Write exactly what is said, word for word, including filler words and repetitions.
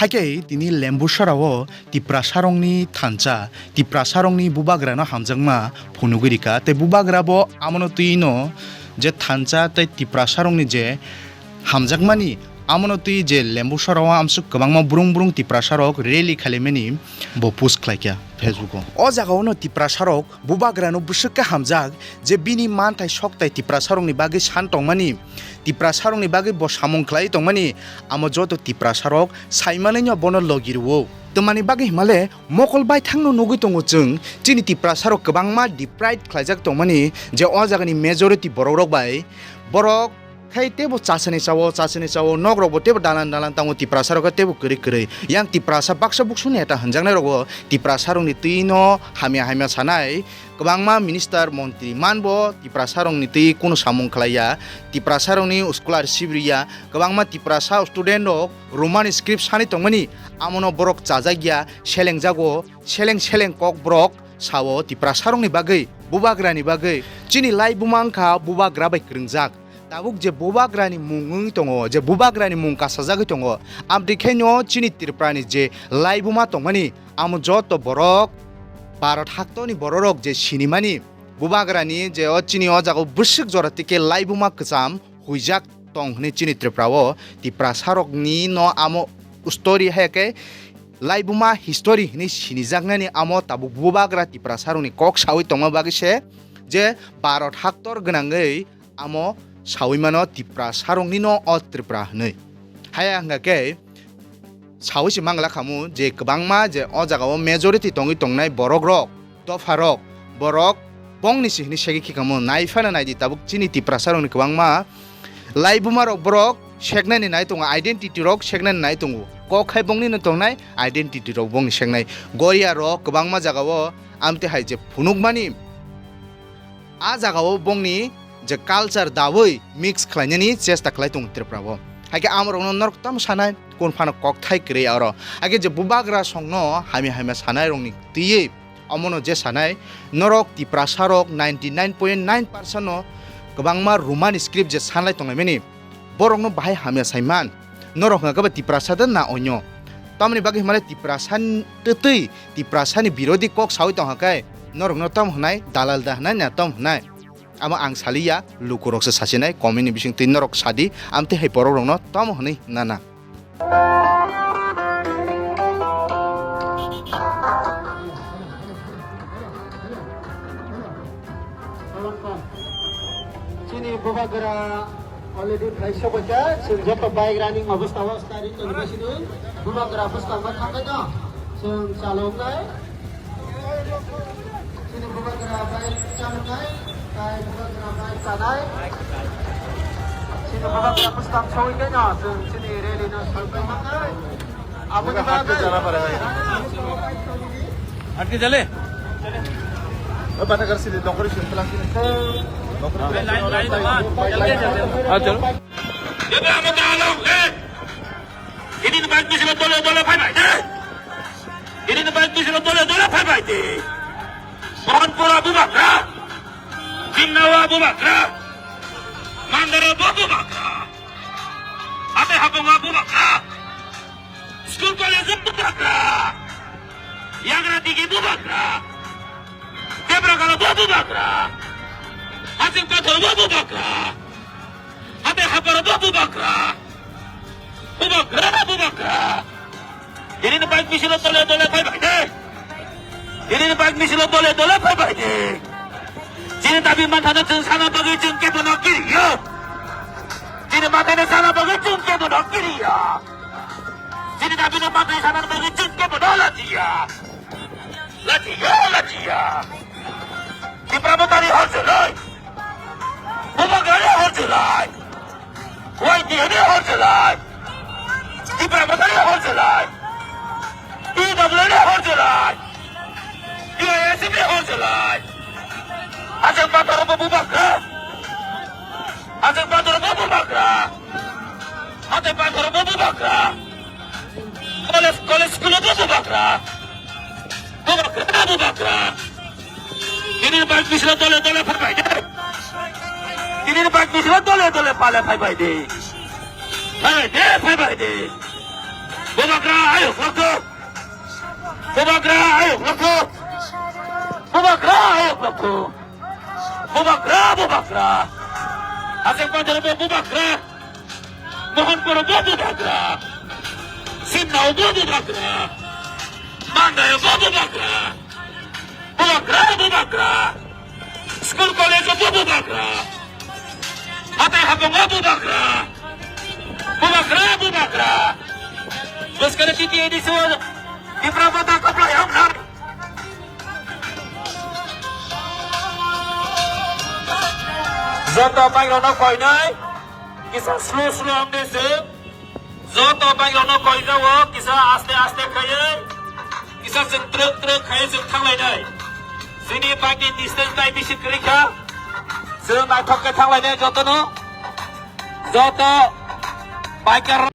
Hakhe tini Lembusarao Tiprasarokni thansa, Tiprasarokni bubagrano hamjakma phunugwi rikha. Tei bubagrabo amono twi no je thansa tei Tiprasarokni je hamjakmani amono twi je Lembusarao amsuk kwbangma brung brung Tiprasarok rally khailaimani bo post khlaikha Facebook-o. O jagao no Tiprasarok bubagrano bwswk khe hamjak je bini manthai sokthai Tiprasarokni bagwi san tongmani, Tiprasarokni bagwi bo samung khlai tongmani, amo joto Tiprasarok saimanwino bono logi rwo. Twmani bagwi himale mokol baithangno nugwi tongo chwng, chini Tiprasarok kwbangma deprived khlaijak tongmani je o jagani majority borokrok bai borok khai teibo chasani chao, chasani chao, nokrokbo teibo dalan dalan tango, Tiprasarok khe teibo kwrwi kwrwi. Yang Tiprasa baksa buksu neta hwnjaknairokbo Tiprasarokni twi no hamya hamya sanai. Kwbangma minister, montri manbo Tiprasarokni twi kunu samung khlaiya, Tiprasarokni scholar sibriya, kwbangma Tiprasa student rok Roman script sani tongmani, amono borok chajakya, selengjago, seleng seleng kok borok sao Tiprasarokni bagwi, bubagrani bagwi. Chini laibuma wngkha bubagra bai kwrwngjak. Tabuk je bubagrani mung wngwi tongo, je bubagrani mung kasajagwi tongo, amtwi khaino chini Tripurani je laibuma tongmani, amo joto borok Bharat haktorni bororok je sinimani, bubagrani je o chini o jagao bwswk jora tike laibuma kwcham huijak tong hwnwi chini Tripurao Tiprasarokni no amo story hai khe laibuma history hwnwi sinijaknani amo tabuk bubagra Tiprasarokni kok saui tongma bagwi se je Bharat haktor gwnangwi amo saui mano Tiprasarokni no o Tripura hwnwi. Haya hwnkha khe saui se mangla khamu je kwbangma je o jagao majority tongwi tongnai borokrok, dopharok, borok bongni se hwnwi segwi khikhamu. Nai phano naidi tabuk chini Tiprasarokni kwbangma laibumarok borok seknani nai tongo, identity rok seknani nai tongo, kok khai bongni no tongnai identity rok bongni seknai. Goria rok kwbangma jagao amtwi hai je phunukmani a jagao bongni je culture dawi mix khlainani chesta khlai tongo Tripura o. Hakhe amorokno norok tamo sanai, kun phano kokthai kwrwi aro. Hakhe je bubagra songno hamya hamya sanairokni twiwi omono je sanai, norok Tiprasarok ninety nine point nine percent no kwbangma Roman script je sanlai tonglaimani, borokno bahai hamya saiman. Norok hwnka khe ba Tiprasa da na onyo? Tamoni bagwi hwnmale Tiprasa n-, twtwi Tiprasani birodhi kok saui tongkha khe norokno tamo hwnai, dalal da hwnai na tamo hwnai? Amo ang saliya, lukurokse sasinai, comment ni bisingtwi norok sadi, amtwi hai borokrokno tamo hwnwi nana. Chini bubagra already phai sobaikha, chwng joto bike running obostha o start wngtoni basidi bubagra bwskang ma thangkhaino chwng chalo wngnai. Chini bubagra bike chanai, tai bubagra bike chanai. Chini bubagra bwskang soi khaino chwng chini rally no salpai manai. Aboni bagwi. আটকে গেলে? ওই বাটা করছি, দখরে শুনতে লাগছে। Line, line, line. হ্যাঁ, চলো। Ebe amo dalok, eh! Idin bike misilo dole dole phai bai de. Idin bike misilo dole dole phai bai de. Mohanpura bubagra. Jimnawa bubagra. Mandara bubagra. Ate hapunga bubagra. School college bubagra. Yagra digi bubagra. Debra gala bubagra. Hajing pathor bubagra. Hate hapara bubagra. Bubagra, bubagra. Dini ni bike misilo dole dole phai bai de. Dini ni bike misilo dole dole phai bai de. Chini dabi manthano chwng sana bagwi chwng kebono kiriya. Chini manthano sana bagwi chwng kebono kiriya. Chini dabi no manthai sana bagwi chwng kebono lachiya. Lachiya, lachiya. Tipra Motha ni hor jolai. Bubagra ni hor jolai. Y T F ni hor jolai. Tipra Motha ni hor jolai. P W ni hor jolai. T I S F ni hor jolai. Hajang pathor bo bubagra. Hajang pathor bo bubagra. Hajang pathor bo bubagra. College, college school bo bubagra. Bubagra, bubagra. Tini bike misilo dole dole phai bai de. Tini bike misilo dole dole pale phai bai de. Phai bai de, phai bai de. Bubagra ayuk lokthok. Bubagra ayuk lokthok. Bubagra ayuk lokthok. Bubagra, bubagra. Aswk panjaro bo bubagra. Mohanpuro bo bubagra. Simnao bo bubagra. Mandaio bo bubagra. Bubagra, bubagra. School college o bubagra. Hatai hapungo bubagra. Bubagra, bubagra. Bwskano T T A D C o Tipra Motha kwplai wngkha. Joto bike rokno koinai. Kisa slow slow wngdi se. Joto bike rokno koijago, kisa aste aste khaiwi, kisa chwng trwk trwk khaiwi chwng thanglainai. Chini bike ni distance tai bisi kwrwi kha. Chwng naithok khe thanglainai jotono. Joto biker